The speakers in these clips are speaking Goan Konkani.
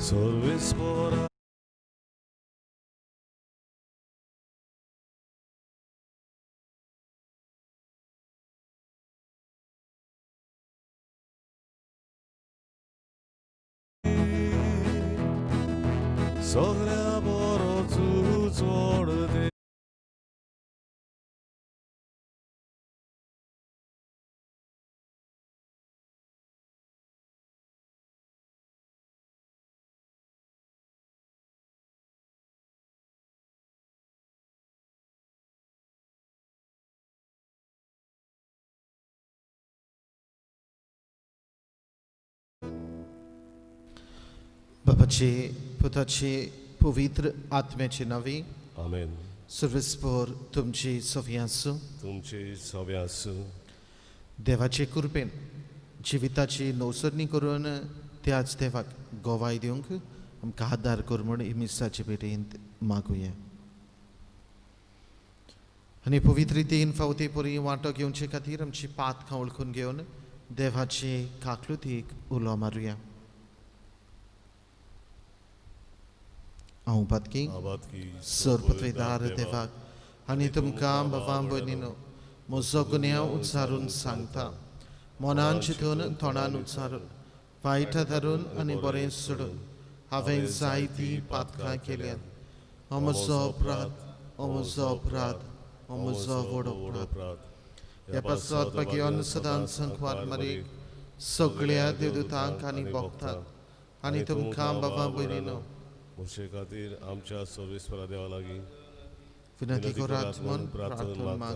सर्वेस्पोरा सगळ्या बरो चोड दे बापाचे पुताचे पवित्र आत्म्याचे नांवे आमेन। सर्वेस्पोर तुमची सवी आसूं। तुमची सवी आसूं। देवाचे कृपेन जिविताची नवसरणी करून त्याच देवाक गोवाय दिवंक आमकां आदार कर म्हूण मिसाचे भेटेंत मागुया। आनी पवित्र रितीन फावती परी वांटो घेवचे खातीर आमची पातकां वळखून घेवन देवाचे काकलुतीक उलो मारुया। हांव पातकी सरपत्वेदार देवाक आनी तुमकां बाबा भयणीनो म्हजो गुन्यांव उच्चारून सांगता, मनान चिंतून तोंडान उच्चारून वायट धरून आनी बरें सोडून हांवें जायतीं पातकां केल्यात। हो म्हजो अपराध, हो म्हजो अपराध, हो म्हजो व्हड अपराध। ह्या पासत भाग्यान सदांच संकवार मारीक सगळ्या देवदूतांक आनी भक्तांक आनी तुमकां बाबा भयणीनो म्हजे खातीर आमच्या सर्वेस्परा देवा लागीं विनंती करात म्हूण प्रार्थना माग।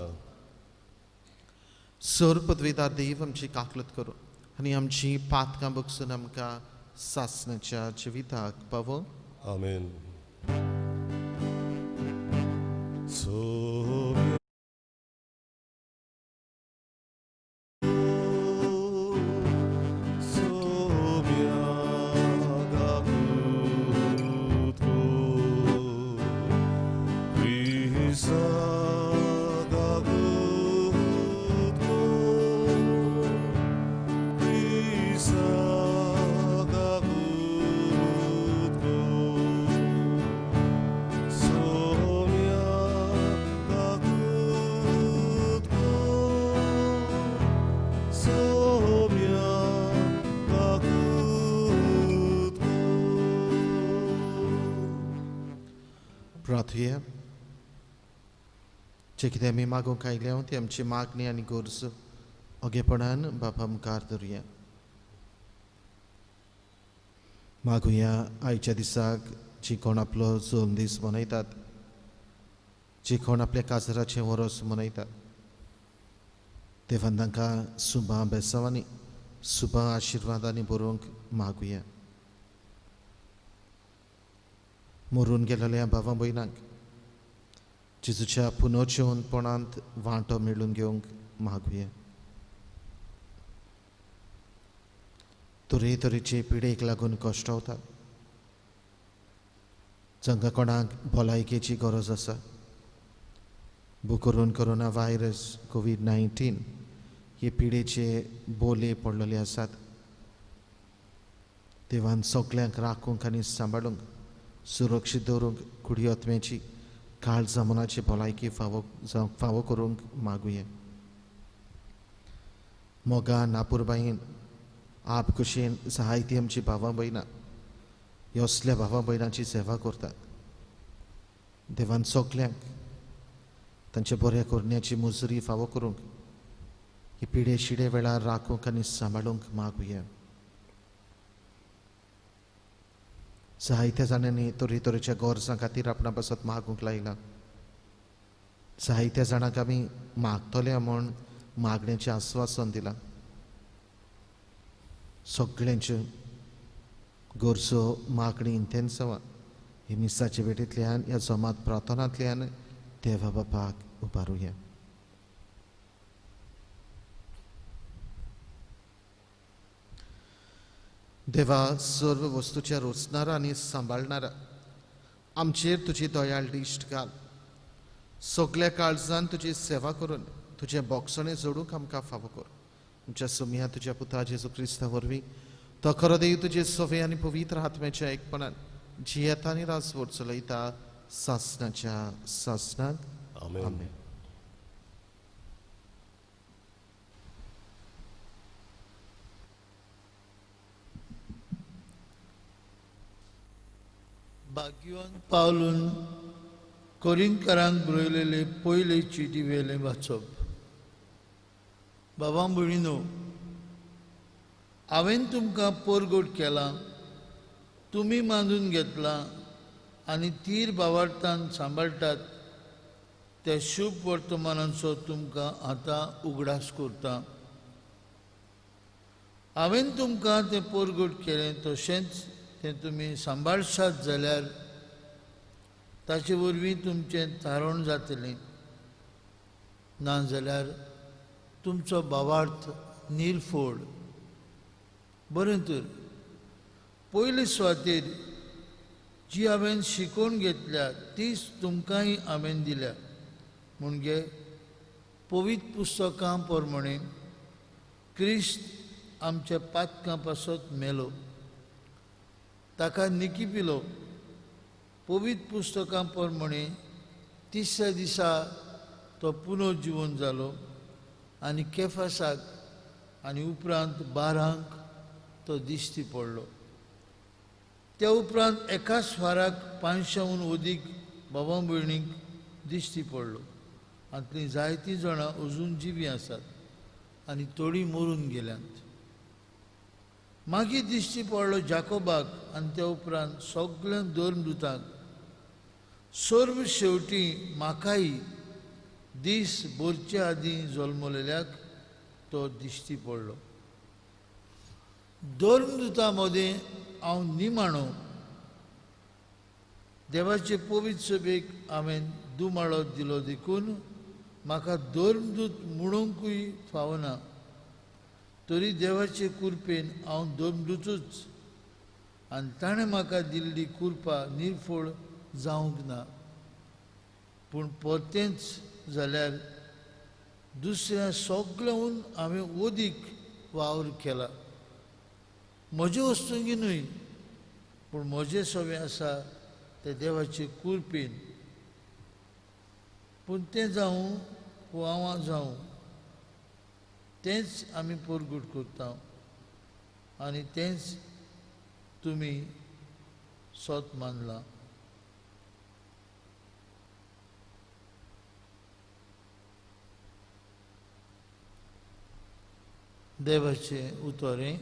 सर पदवीदार देव आमची काकलत करूं आनी आमची पातकां बगसून आमकां सासणाच्या जिविताक पावो। आमेन। प्रार्थुया। जे कितें आमी मागूंक आयल्या ती आमची मागणी आनी गरज ओगेपणान बापा मुखार धरुया। मागुया आयच्या दिसाक जी कोण आपलो जल्म दीस मनयतात, जी कोण आपल्या काजराचें वरस मनयतात, देवान तांकां सुबां बेसांवांनी सुबां आशिर्वादांनी बरोवंक मागुया। मरून गेलेल्या भावा भयणांक जेजूच्या पुनर्जिवनपणांत वांटो मेळून घेवंक मागुया। तरेतरेचे पिडेक लागून कश्टवतात, जांकां कोणाक भलायकेची गरज आसा, करून कोरोना व्हायरस कोवीड-19 हे पिडेचे बोले पडलेले आसात। देवान सगल्यांक राखूंक आनी सांबाळूंक सुरक्षीत दवरूंक कुडी आत्म्याची काळजा मनाची भलायकी फावो जावंक फावो करूंक मागुया। मोगान आपुरबायेन आपखुशेन जायती आमची भावां भयणां असल्या भावां भयणांची सेवा करतात। देवान सगल्यांक तांच्या बऱ्या करण्याची मुजरी फावो करूंक ही पिडे शिडे वेळार राखूंक आनी सांबाळूंक मागुया। जायत्या जाणांनी तरेतरेच्या गरजां खातीर आपणा पासत मागूंक लायलां। जायत्या जाणांक आमी मागतले म्हूण मागण्याचें आस्वासन दिलां। सगळ्यांच्यो गरजो मागणी इंतेन्सांवां ही मिसाचे भेटींतल्यान ह्या जमात प्रार्थनांतल्यान देवा बापाक उबारुया। देवा सर्व वस्तूच्या रोचणारा आनी सांबाळणारा आमचेर तुजी दयाळ दिश्ट घाल। सगल्या काळजान तुजी सेवा करून तुजें बोगसणें जोडूंक आमकां फावो कर। आमच्या सुमया तुज्या पुता जेजू क्रिस्ता वरवीं तो खरो देव तुजे सोवे आनी पवित्र आत्म्याच्या एकपणान जियेता आनी राजवट चलयता सासनाच्या सासनाक. आमेन. भाग्यवान पावलून कोरिंतकारांक बरयलेले पयले चिटी वेलें वाचप. बाबा भयणीनो, हांवें तुमकां परगट केलां, तुमी मानून घेतलां आनी तीर बावार्थान सांबाळटात त्या शुभ वर्तमानाचो तुमकां आतां उगडास करता. हांवें तुमकां तें परगट केलें तशेंच तें तुमी सांबाळशात जाल्यार ताचे वरवीं तुमचें तारण जातलें, ना जाल्यार तुमचो भावार्थ निर्फोड. बरें तर पयले सुवातेर जी हांवें शिकोवन घेतल्या तीच तुमकांय हांवें दिल्या, म्हणजे पवित्र पुस्तकां प्रमाणे क्रिस्त आमच्या पातकां पासत मेलो, ताका निकिपिलो. पवित्र पुस्तकां प्रमाणे तिसऱ्या दिसा तो पुनर्जिवन जालो आनी केफासाक आनी उपरांत बारांक तो दिश्टी पडलो. त्या उपरांत एकाच फाराक 500 अदीक बाबा भयणींक दिश्टी पडलो. हातलीं जायतीं जाणां अजून जिवीं आसात आनी थोडीं मरून गेल्यांत. मागीर दिश्टी पडलो जाकोबाक आनी त्या उपरांत सगळ्या धर्मदूतांक. सर्व शेवटी म्हाकाय दीस भरचे आदीं जल्मलेल्याक तो दिश्टी पडलो. धर्मदूतां मदें हांव निमाणो. देवाचे पवित्र सभेक हांवें दुमाळो दिलो देखून म्हाका धर्मदूत म्हणूंकूय फावना, तरी देवाचे कृपेन हांव धर्मदूतूच आनी ताणें म्हाका दिल्ली कृपा निर्फळ जावंक ना. पूण परतेंच जाल्यार दुसऱ्या सगळ्याहून हांवें अदीक वावर केला. म्हजे वस्तुंगी न्हय, पूण म्हजें सवें आसा तें देवाचे कृपेन. पूण तें जावं वो हांव जावं, तेंच आमी परगट करता आनी तेंच तुमी सत मानलां. देवाचें उतरें,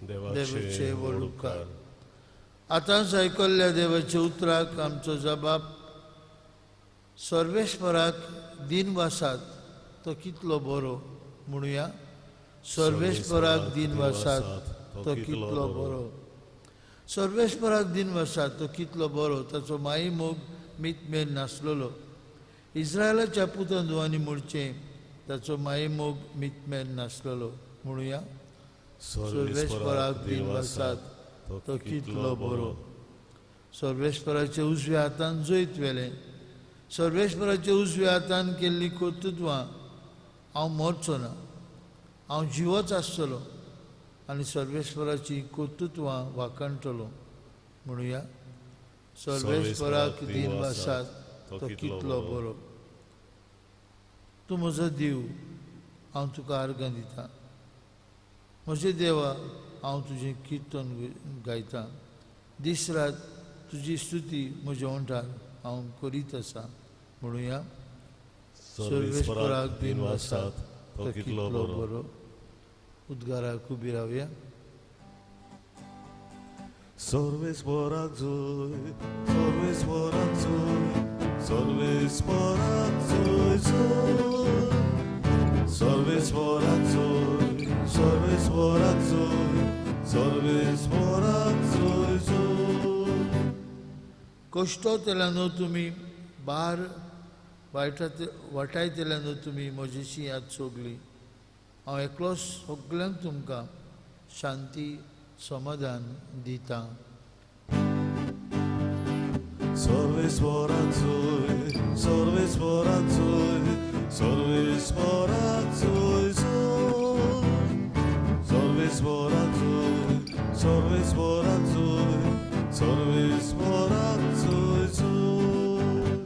देवाचे व्हड उपकार. आतांच आयकल्ल्या देवाच्या उतराक आमचो जबाब सर्वेश्वराक दिनवासात तो कितलो बरो म्हणुया. सर्वेश्वराक दिनवासात तो कितलो बरो. सर्वेश्वराक दिनवासात तो कितलो बरो, ताचो माई मोग मितमेर नासलेलो. इस्रायलाच्या पुतान धुवांनी म्हणचें ताचो माई मोग मितमेर नासलेलो. म्हणुया सर्वेश्वराक दिनवासात तो कितलो बरो. सर्वेश्वराच्या उजव्या हातान जैत व्हेलें, सर्वेश्वराच्या उजव्या हातान केल्लीं कर्तृत्वां. हांव मरचो ना, हांव जिवोच आसतलो आनी सर्वेश्वराची कर्तृत्वां वाखाणटलो. म्हणुया सर्वेश्वराक दिनवासात तो कितलो बरो. तूं म्हजो देव, हांव तुका आर्गां दितां. म्हजे देवा, हांव तुजें किर्तन गायतां. दीस रात तुजी स्तुती म्हज्या ओंठार हांव करीत आसा. म्हणुया सर्वेश्वराक दिनवासात तो कितलो बरो. उद्गाराक उबी रावया. सर्वेश्वराक जोय, सर्वेश्वराक जोय, सर्वेश्वराक जोय जोय, सर्वेश्वराक जोय, सर्वेश्वराक जोय, सर्वेश्वराक जोय जोय. कश्टोतल्यानो तुमी, भार वाटायतल्यानो तुमी म्हजेशी याद सोगली. हांव एकलोच सगल्यांक तुमकां शांती समाधान दिता. सर्वेश्वराक जोय, सर्वेश्वराक जोय, सर्वेश्वराक जोय जोय, सर्वेश्वराक जोय, सर्वेस्पराक जोय, सर्वेस्पराक जोय जोय.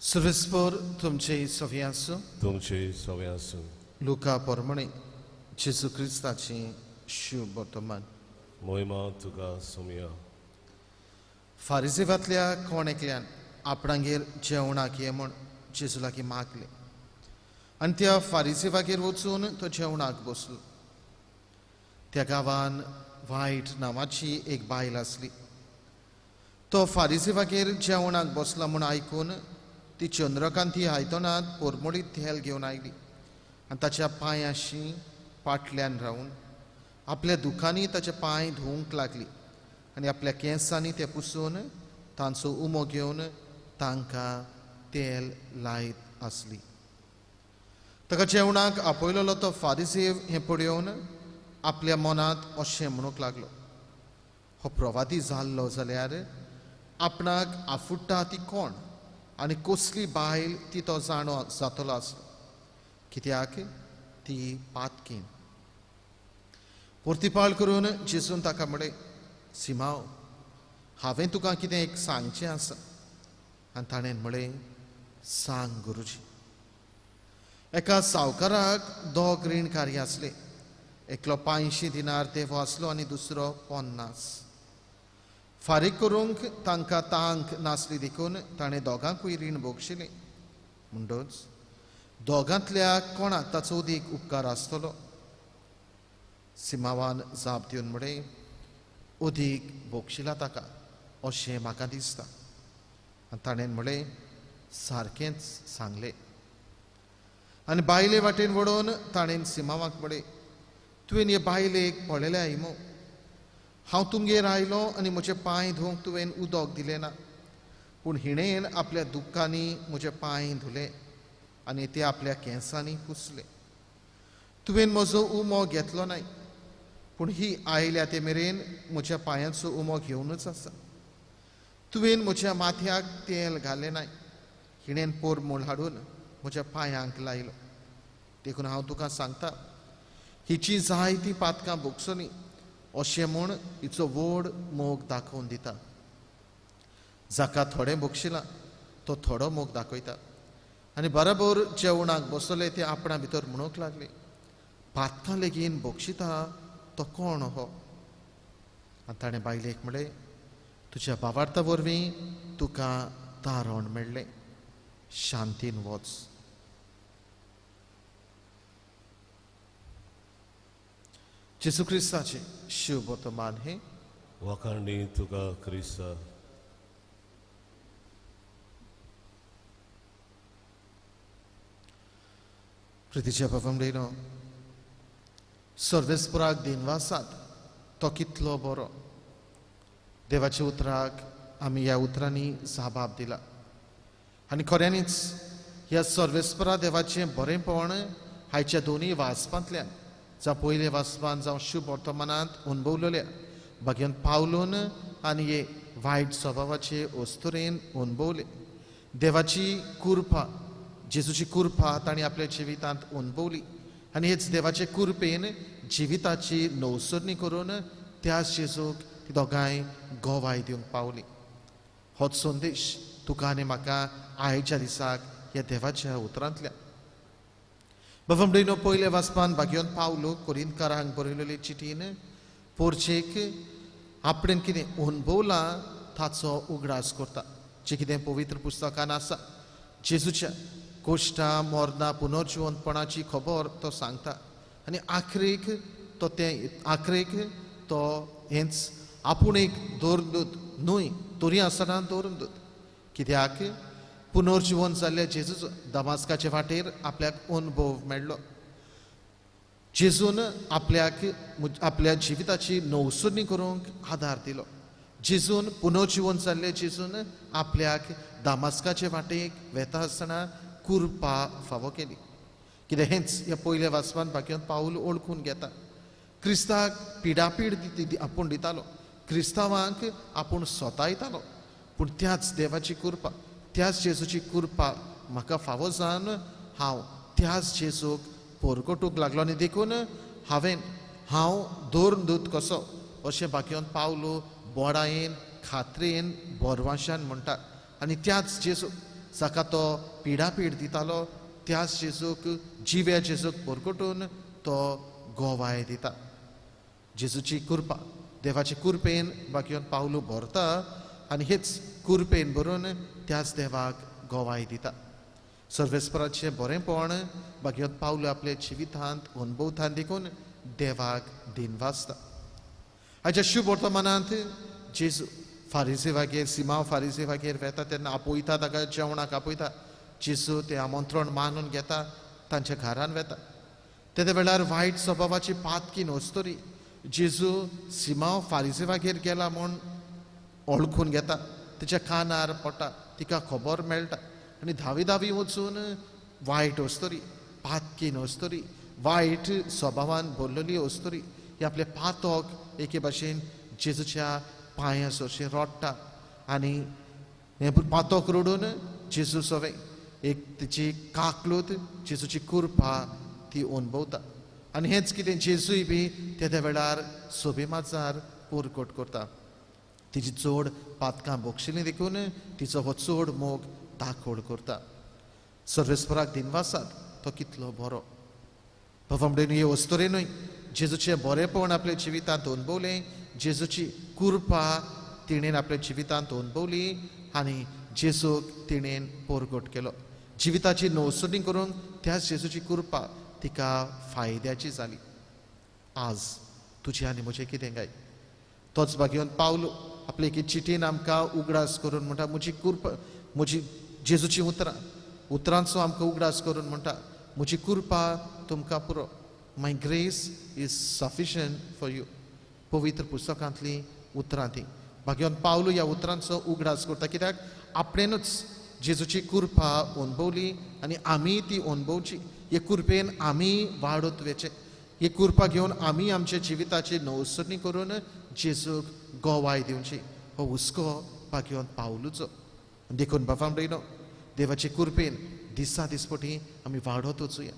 सर्वेस्पर तुमचे सवी आसूं. तुमचे सवे आसूं. लुका पोरमणे जेजू क्रिस्ताची शुभ वर्तमान. मोहिमा तुका सोमया. फारिजेवांतल्या कोण एकल्यान आपणागेर जेवणाक ये म्हूण जेजू लागीं मागलें आनी त्या फारिजेवागेर वचून तो जेवणाक बसलो. त्या गांवान वायट नांवाची एक बायल आसली. तो फारिजेवागेर जेवणाक बसला म्हूण आयकून ती चंद्रकांती आयदनांत पोरमोळीत तेल घेवन आयली आनी ताच्या पांयांशी पाटल्यान रावन आपल्या दुखांनी ताचे पांय धुवंक लागली आनी आपल्या केंसांनी ते पुसून तांचो उमो घेवन तांकां तेल लायत आसली. ताका जेवणाक आपयलेलो तो फारिजेव हें पळोवन आपल्या मनांत अशें म्हणूंक लागलो, हो प्रवादी जाल्लो जाल्यार आपणाक आफुडटा ती कोण आनी कसली बायल ती तो जाणो जातलो आसलो, कित्याक ती पातकीन. परतिपाळ करून जेजून ताका म्हळें, सिमांव, हांवें तुका कितें एक सांगचें आसा. आनी ताणें म्हळें, सांग गुरुजी. एका सावकाराक दोग रीणकारी आसले. एकलो 500 दिनार देवो आसलो आनी दुसरो 50. फारीक करूंक तांकां तांक नासली देखून ताणें दोगांकूय रीण भोगशिलें. म्हणटच दोगांतल्या कोणाक ताचो उदीक उपकार आसतलो? सिमावान जाप दिवन म्हळें, उदीक भोगशिला ताका अशें म्हाका दिसता. आनी ताणें म्हळें, सारकेंच सांगलें. आनी बायले वाटेन वडोवन ताणें सिमावाक म्हळें, तुवें हे बायलेक पळयल्या इमो? हांव तुमगेर आयलो आनी म्हजे पांय धुवंक तुवें उदक दिलें ना, पूण हिणेन आपल्या दुख्खांनी म्हजे पांय धुले आनी ते आपल्या केंसांनी पुसले. तुवें म्हजो उमो घेतलो नाय, पूण ही आयल्या ते मेरेन म्हज्या पांयांचो उमो घेवनूच आसा. तुवें म्हज्या माथ्याक तेल घालें नाय, हिणेन पोरमूळ हाडून म्हज्या पांयांक लायलो. देखून हांव तुका सांगता, हिची जायती पातकां भोगसली अशें म्हूण हिचो व्हड मोग दाखोवन दिता. जाका थोडें भोगशिलां तो थोडो मोग दाखयता. आनी बराबर जेवणाक बसले ते आपणा भितर म्हणूंक लागले, पातकां लेगीन भोगशिता तो कोण हो? आनी ताणें बायलेक म्हळें, तुज्या भावार्था वरवीं तुका तारण मेळ्ळें, शांतीन वच. जेजू क्रिस्ताचें शुभ वर्तमान हें. वाखाणणी तुका क्रिस्ता. प्रितीच्या बाबांनो, सर्वेस्पराक दिनवासात, तो कितलो बरो. देवाच्या उतराक आमी ह्या उतरांनी जबाब दिला आनी खऱ्यांनीच ह्या सर्वेस्परा देवाचें बरेंपण हायच्या दोनूय वाचपांतल्यान, जावं पयले वाचपान जावं शुभ वर्तमानांत अणभवलेल्या भाग्यान पावलून आनी हे वायट स्वभावाचे अस्तुरेन अणभवले. देवाची कृपा, जेजूची कृपा तांणी आपल्या जिवितांत अणभवली आनी हेच देवाचे कृपेन जिविताची नवसरणी करून त्याच जेजूक ती दोगांय गोवाय दिवंक पावली. होच संदेश तुका आनी म्हाका आयच्या दिसाक ह्या देवाच्या उतरांतल्यान. बाबांनो, पयले वाचपान भाग्योन पावलो कोरिंतकारांक बरयलेले चिटीन पोरचेक आपणें कितें अणभवलां ताचो उगडास करता, जें कितें पवित्र पुस्तकान आसा. जेजूच्या कोश्टां, मरणां, पुनर्जिवंतपणाची खबर तो सांगता आनी आखरेक तो तें आखरेक तो हेंच आपूण एक दरदूत न्हय तरी आसतना दरदूत, कित्याक पुनर्जिवन जाल्ल्या जेजूचो दमास्काचे वाटेर आपल्याक अणभव मेळ्ळो. जेजून आपल्याक आपल्या जिविताची नवसरणी करूंक आदार दिलो. जेजून पुनर्जिवन जाल्ले जेजून आपल्याक दामास्काचे वाटेक वेता आसतना कृपा फावो केली. कितें हेंच ह्या पयल्या वाचपान बाकी पावल ओळखून घेता. क्रिस्ताक पिडापीड आपूण दितालो, क्रिस्तांवांक आपूण सोतायतालो, पूण त्याच देवाची कृपा, त्याच जेजूची कृपा म्हाका फावो जावन हांव त्याच जेजूक पोरगटूंक लागलो आनी देखून हांवें हांव दोर दूत कसो अशें बाकीन पावलो बोडायेन खात्रेन बोरवाशान म्हणटा. आनी त्याच जेजूक जाका तो पिडापीड दितालो त्याच जेजूक जिव्या जेजूक परगटून तो गोवाय दिता. जेजूची कृपा देवाचे कृपेन बाकीन पावलो भरता आनी हेच कृपेन भरून त्याच देवाक गोवाय दिता. सर्वेस्पराचें बरेंपण बाकीन पावलो आपल्या जिवितांत अनुभवता देखून देवाक दिनवासता. आयच्या शुभ वर्तमानांत जेजू फारिजेवागेर सिमांव फारिजेवागेर वेता तेन्ना आपयता ताका जेवणाक आपयता. जेजू तें आमंत्रण मानून घेता, तांच्या घरान वेता. तेदे वेळार वायट स्वभावाची पातकी नोस्तरी जेजू सिमांव फारिजेवागेर गेला म्हूण ओळखून घेता, तिच्या कानार पडटा, तिका खबर मेळटा आनी धावी धावी वचून वायट अस्तरी पातकी अस्तरी वायट स्वभावान भरलेली अस्तरी ही आपले पातक एके भाशेन जेजूच्या पांया सरशी रडटा आनी हें पातक रडून जेजू सवें एक तिची काकलूत जेजूची कृपा ती अनुभवता. आनी हेंच कितें जेजूय बी तेद्या वेळार सोबे माजार परकट करता. तिची चड पातकां भोगशिल्लीं देखून तिचो हो चड मोग दाखोड करता. सर्वेस्पराक दिनवासात तो कितलो बरो. बाबा हे अस्तुरे न्हय जेजूचें बरेंपण आपल्या जिवितांत अनुभवलें, जेजूची कृपा तिणेन आपल्या जिवितांत अनुभवली आनी जेजूक तिणेन परगट केलो. जिविताची नवसणी करूंक त्याच जेजूची कृपा तिका फायद्याची जाली. आज तुजें आनी म्हजें कितें काय तोच बागेवन पावलो आपले एके चिटीन आमकां उगडास करून म्हणटा म्हजी कृपा म्हजी जेजूची उतरां उतरांचो आमकां उगडास करून म्हणटा म्हजी कृपा तुमकां पुरो. My grace is sufficient for you. पवित्र पुस्तकांतलीं उतरां तीं भाग्यवन पावलो ह्या उतरांचो उगडास करता कित्याक आपणेनूच जेजूची कृपा अनुभवली आनी आमी ती अनुभवची. हे कृपेन आमी वाडत वचें, ही कृपा घेवन आमी आमच्या जिविताची नवसणी करून जेजूक गोवाय दिवची हो हुस्को भाग्यवन पावलूचो. देखून बाबा म्हणलो देवाचे कृपेन दिसा दिसपटी आमी वाडत वचुया.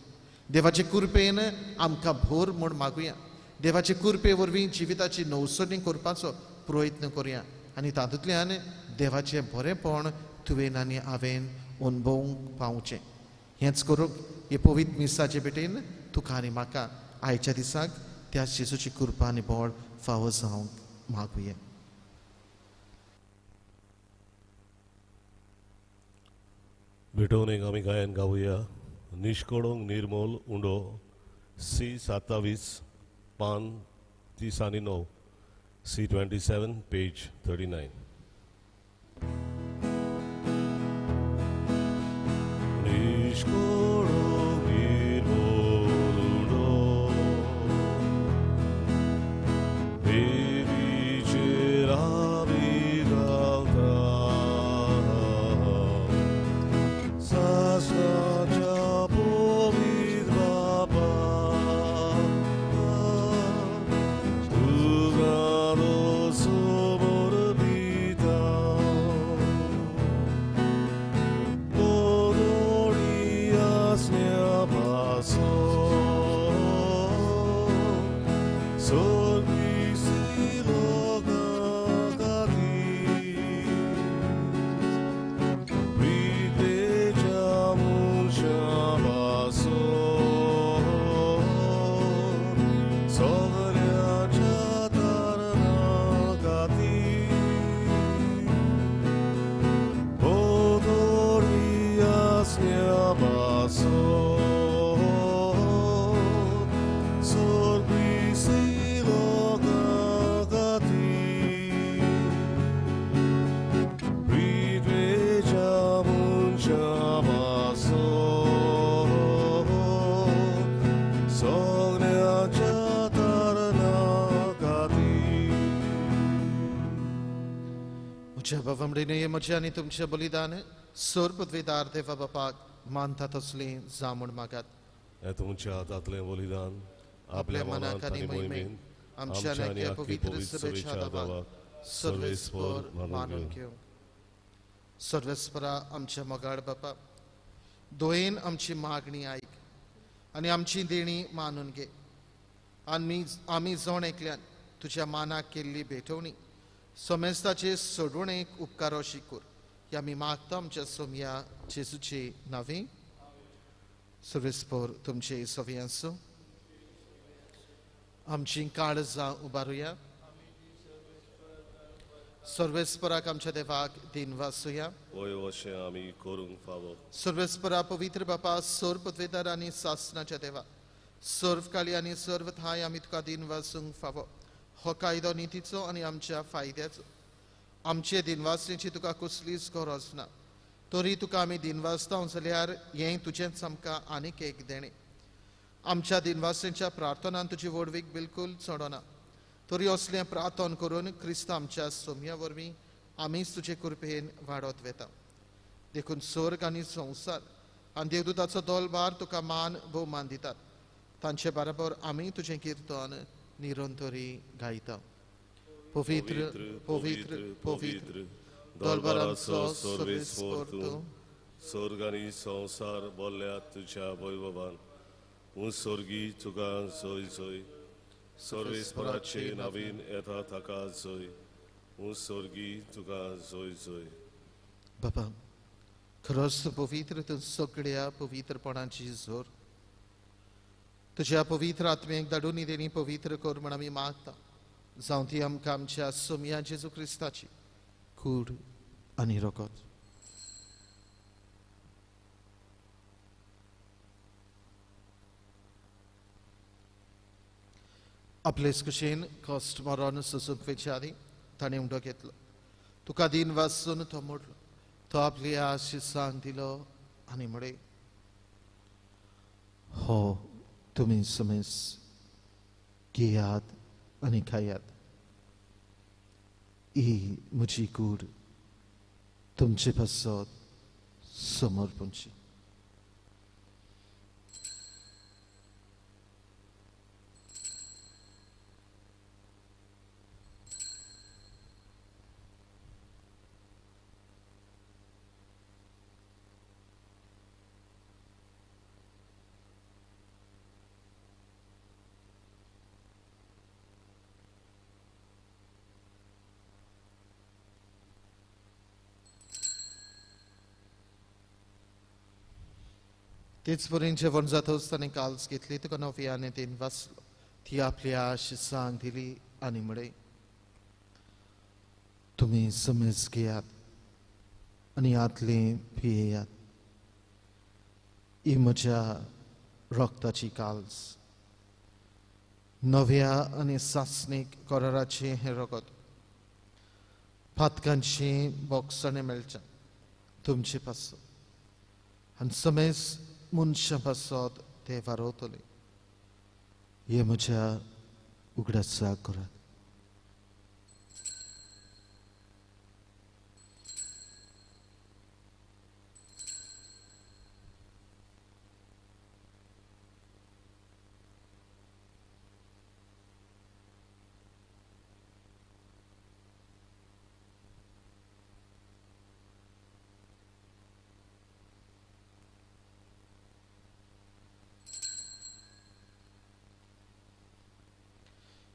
देवाचे कृपेन आमकां भर म्हूण मागुया. देवाचे कृपे वरवीं जिविताची नवसणी करपाचो प्रयत्न करुया आनी तातूंतल्यान देवाचें बरेंपण तुवें आनी हांवें अनुभवूंक पावचें. हेंच करूंक हे पवित्र मिसाचे भेटेन तुका आनी म्हाका आयच्या दिसाक त्या जेजूची कृपा आनी बळ फावो जावंक मागुया. भेटोवणेक आमी गायन गावया निष्कळंक निर्मोल उंडो सी 27 पान 30 आनी 9 सी 27 पेज 39. निष्कळंक निर्मोल उंडो देवीचेर आमी घालता सासणाच्या पवित्र बापा तुका समर्पिता दोरी आसण्या पासो सर्वीसी लोकां खातीर प्रितेच्या मनशां पासो सगळ्याच्या तारणा खातीर दोरी आसण्या पासो सर्वीसी लोकां खातीर प्रितेच्या मनशां पासो सगळ्याच्या तारणा खातीर. म्हज्या बाबा म्हणून म्हजें आनी तुमचें बलिदान सर्वपदवीदार देवा बापाक मानता तसलें जा म्हूण मागात. हें तुमच्या हातांतलें बलिदान आपल्या मनाक आनी मोहिमेन आमच्या आनी ह्या पवित्र सभेच्या दावाक सर्वेस्पर मानून घेवं. सर्वेस्परा आमच्या मोगाळ बापा दोयेन आमची मागणी आयक आनी आमची देणी मानून घे. आनी आमी जण एकल्यान तुज्या मानाक केल्ली भेटवणी समेस्ताचे सोडवणेक उपकारो शिकूर ह्या आमी मागता आमच्या सोमया जेजूचे नांवे. सर्वेस्पोर तुमचे सवयांसो. आमची काळजां उबारुया. सर्वेस्पराक आमच्या देवाक दिन वासुया. आमी करूंक फावो. सर्वेस्परा पवित्र बापा, सर्व पदवेदार आनी सासनाच्या देवा, सर्व काली आनी सर्व थाय आमी तुका दिन वासूंक फावो. हो कायदो नितीचो आनी आमच्या फायद्याचो. आमचे दिनवासणेची तुका कसलीच गरज ना, तरी तुका आमी दिनवासता जाल्यार हें तुजेंच आमकां आनीक एक देणें. आमच्या दिनवासणेच्या प्रार्थनान तुजी व्हडवीक बिलकूल चडना, तरी असलें प्रार्थन करून क्रिस्त आमच्या सोम्या वरवीं आमीच तुजे कृपेन वाडत वेता. देखून स्वर्ग आनी संवसार आनी देवदूताचो दोलभार तुका मान भोवमान दितात. तांचे बराबर आमी तुजें किर्तन निरंतरी गायता. पवित्र पवित्र पवित्र दोलभारांचो सर्वेस्पर तूं, स्वर्ग आनी संवसार बोल्ल्या तुज्या वैभवान. उं स्वर्गी तुका जय जय, सर्वेस्पराचे नवीन येता ताका जय. उं स्वर्गी तुका जय जय. बाबा, खरोच तूं पवित्र, तूं सगळ्या पवित्रपणाची जोर. तुज्या पवित्र आत्म्याक धाडून तेणी पवित्र कर म्हण आमी मागता. जावं ती आमकां आमच्या सोमया जेजू क्रिस्ताची कूड आनी रगत. आपलेच कुशेन कश्ट मरण सोसूंक वयचे आदीं ताणें उंडो घेतलो, तुका दिन वासून तो मोडलो, तो आपल्या आशिसांक दिलो आनी म्हळें, हो तुमी समेस घेयात आनी खायात, ही म्हजी कूड तुमचे पासत समर्पणची. तेच परीन जेवण जातच ताणें काल्स घेतली, तुका नव्याने तीन वाचलो, ती आपल्या आशिसांक दिली आनी म्हळें, तुमी समज घेयात आनी हातली पियेयात, ही म्हज्या रक्ताची काल्स, नव्या आनी सासणीक कराराचें हें रगत, पातकांचें बोगसणें मेळचें तुमचे पासत आनी समेज मनशां पासत ते वारवतले. हे म्हज्या उगडासाक करात.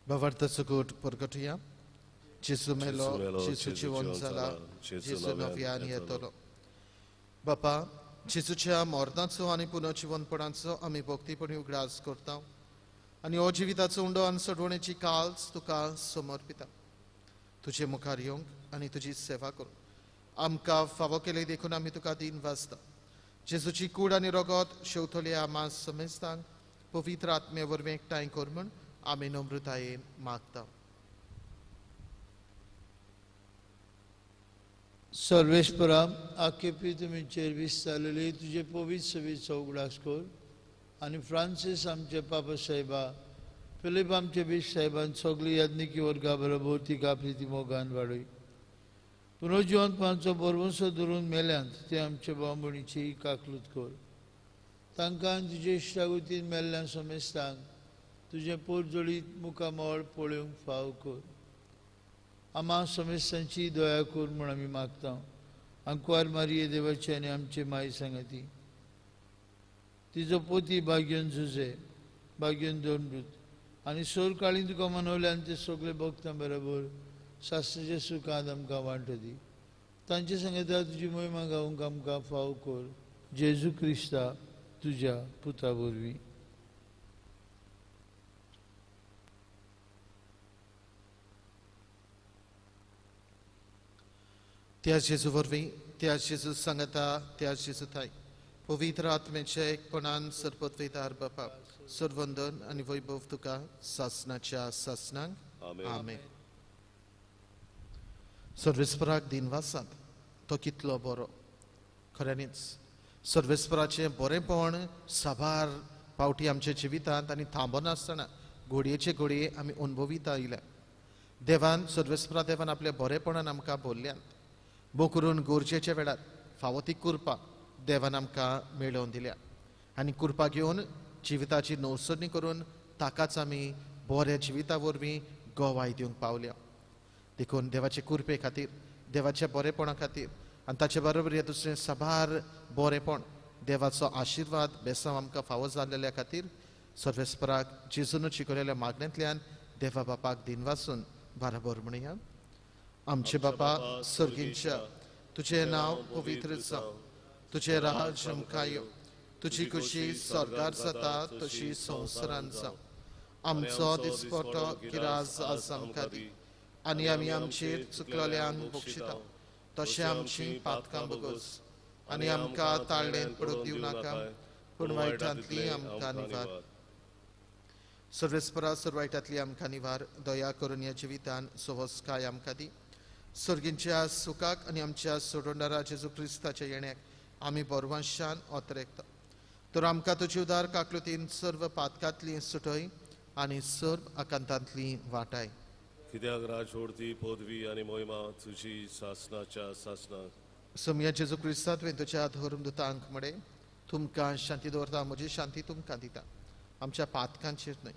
भावार्थाचो गोट परगटुया. जेजू मेलो, जेजू जिवन जाला, जेजू नव्यान येतलो. बापा, जेजूच्या मरणाचो आनी पुनर्जिवनपणाचो आमी भक्तीपणी उगडास करता आनी हो जिविताचो उंडो आनी सोडवणेची काल्स तुका समर्पिता. तुजे मुखार येवंक आनी तुजी सेवा करूंक आमकां फावो केले देखून आमी तुका दिन वाचता. जेजूची कूड आनी रगत शेवतल्या आमा समेस्तांक पवित्र आत्मे वरवीं एकठांय कर म्हूण आमी नम्रतायेन मागता. सर्वेस्परा, आखेपी तुमी चेर विस्तारलेली तुजे पवित्र सभेचो उगडास कर आनी फ्रांसीस आमचे पापा साहेबा, फिलीप आमचे बीश साहेबान सगळी याज्ञिकी वर्गा बरोबर तिका प्रिती मोगान वाडय. पुनर्जिवंतपणाचो भरवंसो धरून मेल्यांत ते आमचे भाव भयणीची काकलूत कर. तांकां तुजे इश्टागतीन मेल्ल्या समेस्तांक तुजें पोरजोळीत मुखामळ पळोवंक फाव कर. आमा समेस्तांची दया कर म्हूण आमी मागता. आंकवार मारिये देवाची आनी आमचे माय सांगाती, तिजो पोती भाग्यन जुजे, भाग्यन दोनभूत, आनी सोरकाळीन तुका मनवल्यान ते सगळे भक्तां बरोबर सासणाच्या सुखांत आमकां वांटो दी. तांचे सांगता तुजी मोहिमा गावंक आमकां फाव कर, जेजू क्रिस्ता तुज्या पुता वरवीं. त्या जेजू वरवीं, त्या जेजू सांगता, त्या जेजू थाय पवित्र आत्म्याच्या एकपणान सर्वपदवीदार बापा सर्वंदन आनी वैभव तुका सासणाच्या सासणांक. आमेन. सर्वेस्पराक दिनवासात, तो कितलो बरो. खऱ्यांनीच सर्वेस्पराचें बरेंपण साबार पावटी आमच्या जिवितांत आनी थांबनासतना घोडयेचे घोडये आमी अनुभवीत आयल्या. देवान सर्वेस्परा देवान आपल्या बरेपणान आमकां बोल्ल्यात, भो करून गरजेच्या वेळार फावो ती कृपा देवान आमकां मेळोवन दिल्या आनी कृपा घेवन जिविताची नवसरणी करून ताकाच आमी बऱ्या जिविता वरवीं गवाय दिवंक पावल्या. देखून देवाचे कृपे खातीर, देवाच्या बरेपणा खातीर आनी ताचे बरोबर हे दुसरें साबार बरेपण देवाचो आशिर्वाद बेसांव आमकां फावो जाल्ल्या खातीर सर्वेस्पराक जेजून शिकयलेल्या मागण्यांतल्यान देवा बापाक दिनवासून बराबर म्हणया. आमचे बापा सर्गींच्या, तुजें नांव पवित्र जावं, तुजें राज आमकां येवं, तुजी खुशी स्वर्गार जाता तशी संवसारांत जावं. आमचो दिसपटो गिराज आज आमकां दी आनी आमी आमचेर चुकलेल्यांक बक्षिता तशें आमची पातकां बगोस आनी आमकां ताळ्ळेंत पडूंक दिवं नाका, पूण वायटांतली आमकां निवार. सर्वेस्परा सर्व वायटांतली आमकां निवार, दया करून ह्या जिवितान सवसकाय आमकां दी. सर्गींच्या सुखाक आनी आमच्या सोडवणारा जेजू क्रिस्ताच्या येण्याक आमी बरवांशान ओतरेकता. तर आमकां तुजी उदार काकलुतीन सर्व पातकांतली सुटय आनी सर्व आकांतांतली वाटाय. कित्याक राजवडती पदवी आनी मोहिमा तुजी सासणाच्या सासणाक. सोमया जेजू क्रिस्ता तुवें तुज्या धर्मदूतांक म्हळें, तुमकां शांती दवरता, म्हजी शांती तुमकां दिता. आमच्या पातकांचेर न्हय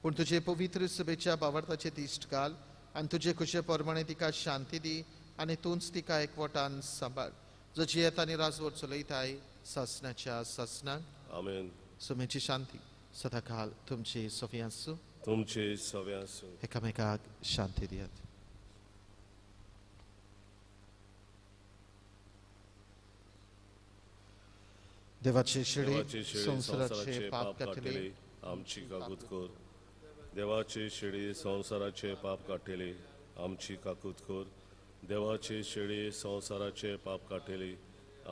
पूण तुजे पवित्र सभेच्या बावडताचे दिश्ट घाल आनी तुजे खुशे प्रमाणे तिका शांती दी आनी तूंच तिका एकवटान सांबाळ, जो जियेता आनी राजवट चलयताय सासणाच्या सासणाक. आमेन. सोम्याची शांती सदाकाल तुमची सवी आसूं, तुमचे सवे आसूं. एकामेकाक शांती दियात. देवाचे शेळी संवसाराचे पाप काडटले आमची काकूत कर. देवाचे शेळी संवसाराचे पाप काडटले आमची काकूत कर. देवाचे शेळी संवसाराचे पाप काडटले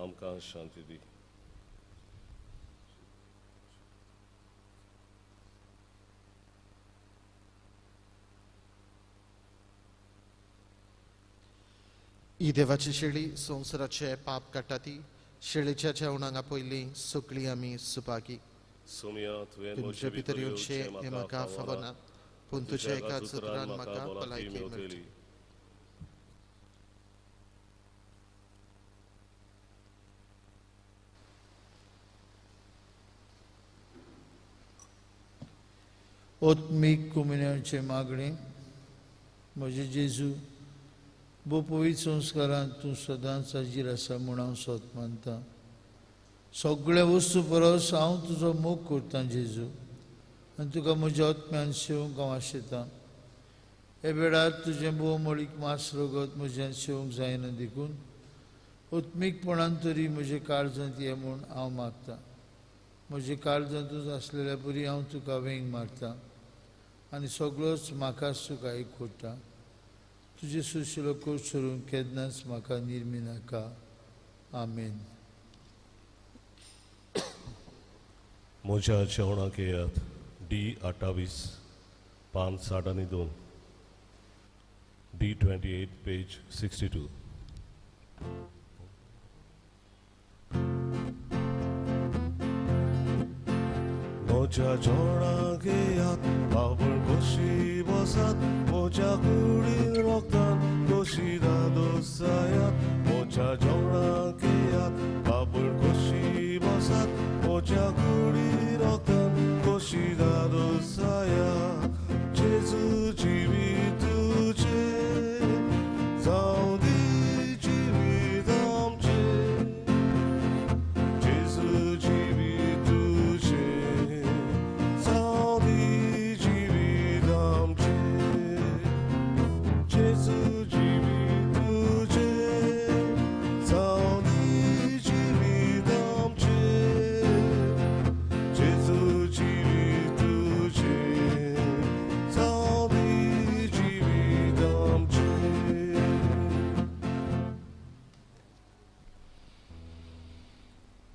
आमकां शांती दी. ही देवाची शेळी संवसाराचे पाप काडटा ती शेळीच्या जेवणांक पयलीं सगळीं आमी सुभागी. सोमया तुवें तुमचे भितर येवचें हें म्हाका फावना, पूण तुज्या एका उतरान म्हाका भलायकी मेळटली. आत्मीक कुमिन्यांचें मागणें. म्हजे जेजू, भोव पवित्र संस्कारांत तूं सदांच हाजीर आसा म्हूण हांव सत मानता. सगळ्या वस्तू परस हांव तुजो मोग करतां जेजू, आनी तुका म्हज्या आत्म्यान शेवंक हांव आशेतां. हे वेळार तुजें भोव मळीक मास रगत म्हज्यान शेवंक जायना, देखून आत्मीकपणान तरी म्हजे काळजांत ये म्हूण हांव मागतां. म्हजे काळजांतूच आसलेल्या परी हांव तुका वेंग मारता आनी सगळोच म्हाकाच तुका एक करता. तुजे सुशिलो कोश सोडून केन्नाच म्हाका निर्मी नाका. आमेन. म्हज्या जेवणाक येयात. डी 28 पान 62, डी 28 पेज 62. म्हज्या जेवणाक येयात, बाबळ कशी बसात, म्हज्या कुडीन रोगतान कशी दादोसायात. म्हज्या जेवणाक येयात, बाबळ कशी बसात, म्हज्या कुडीन रोगतान कशी दादोसायात. जेजू जिवीत तुजें जावं दी जिवीत आमचें. जेजू जिवीत तुजें जावं दी जिवीत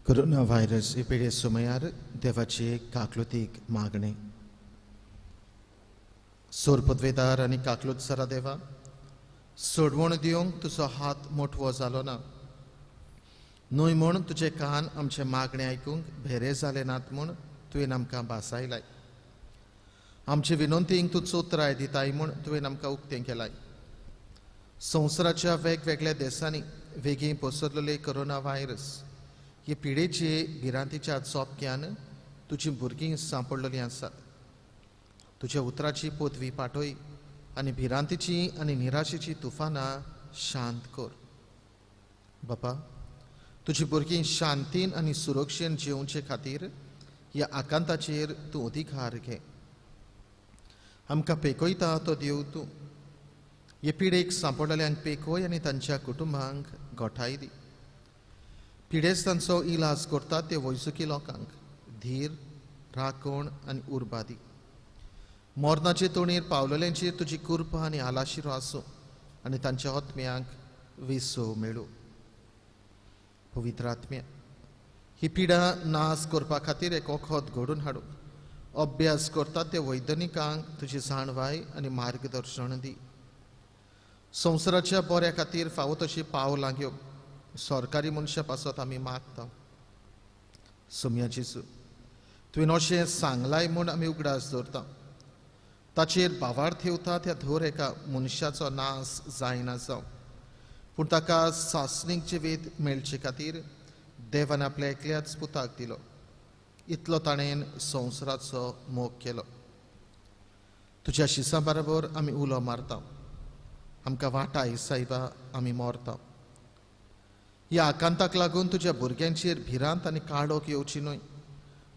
कोरोना व्हायरस हे पिडे सुमयार देवाचे काकलुतीक मागणे. सोरपदवेदार आनी काकलूत सरा देवा, सोडवण दिवंक तुजो हात मोटवो जालो ना न्हय म्हूण तुजे कान आमचे मागणे आयकूंक भेरे जाले नात म्हूण तुवें आमकां भासायलाय. आमचे विनंतींक तूं चोत्राय दिताय म्हूण तुवें आमकां उक्तें केलाय. संवसाराच्या वेगवेगळ्या देशांनी वेगीं पसरलेले कोरोना व्हायरस हे पिडेचे भिरांतीच्या चोपक्यान तुजी भुरगीं सांपडलेलीं आसात. तुज्या उतराची पदवी पाठय आनी भिरांतीची आनी निराशेची तुफानां शांत कर. बापा, तुजी भुरगीं शांतीन आनी सुरक्षेन जिवचे खातीर ह्या आकांताचेर तूं अधिकार घे. आमकां पेकयता तो देव तूं. हे पिडेक सांपडलेल्यांक पेकय आनी तांच्या कुटुंबांक गोठाय दी. पिडेस्तांचो इलाज करतात ते वैजकी लोकांक धीर, राखण आनी उर्बा दी. मरणाचे तोणीर पावलेल्यांचेर तुजी कृपा आनी आलाशिरो आसूं आनी तांच्या आत्म्यांक विसव मेळूं. पवित्र आत्म्या, ही पिडा नाश करपा खातीर एक वखद घडून हाडूंक अभ्यास करतात ते वैज्ञानिकांक तुजी जाणवाय आनी मार्गदर्शन दी. संवसाराच्या बऱ्या खातीर फावो तशी पावलां घेवंक सरकारी मनशां पासत आमी मागता. सोम्या जेजू, तुवें अशें सांगलाय म्हूण आमी उगडास दवरता. ताचेर भावार्थ येवता त्या धर एका मनशाचो नाश जायना जावं, पूण ताका सासणीक जिवीत मेळचे खातीर देवान आपल्या एकल्याच पुताक दिलो. इतलो ताणें संवसाराचो मोग केलो. तुज्या शिसां बरोबर आमी उलो मारता. आमकां वाटाय सायबा, आमी मरता. ह्या आकांताक लागून तुज्या भुरग्यांचेर भिरांत आनी काळोख येवची न्हय,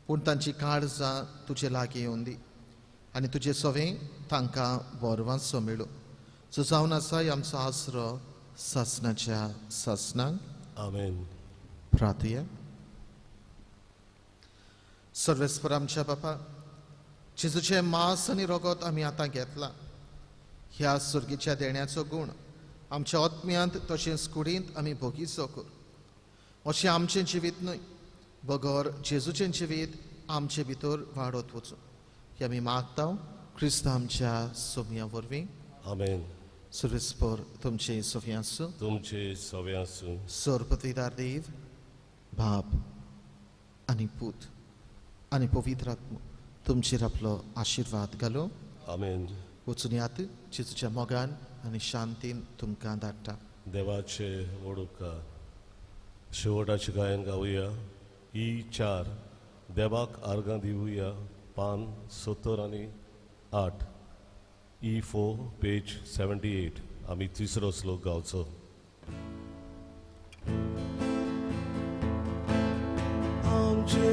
पूण तांची काळजां तुजे लागीं येवन दी आनी तुजे सवें तांकां बरवांचो मेळूं. जो जावन आसा आमचो आसरो सासणाच्या सासणाक. आमेन. प्रार्थुया. सर्वेस्पर आमच्या बापा, जेजूचें मांस आनी रगत आमी आतां घेतलां. ह्या सुर्गीच्या देण्याचो गूण आमच्या आत्म्यांत तशेंच कुडींत आमी भोगीचो कर. अशें आमचें जिवीत न्हय, बगर जेजूचें जिवीत आमचे भितर वाडत वचूं हें आमी मागता क्रिस्त आमच्या सोम्या वरवीं. आमेन. सर्वेस्पर तुमचे सोफी आसूं. तुमचे सवे आसूं. सर्वपत्रीदार देव, बाप आनी पूत आनी पवित्र आत्मो तुमचेर आपलो आशिर्वाद घालूं. आमेन. वचून यात जेजूच्या मोगान आनी शांतीन तुमकां धाडटा. देवाचे व्हड उपकार. शेवटाचें गायन गावया. ई 4 देवाक आर्गां दिवया. पान 70 आनी 8. ई 4 पेज 78. आमी तिसरो श्लोक गावचो. आमचे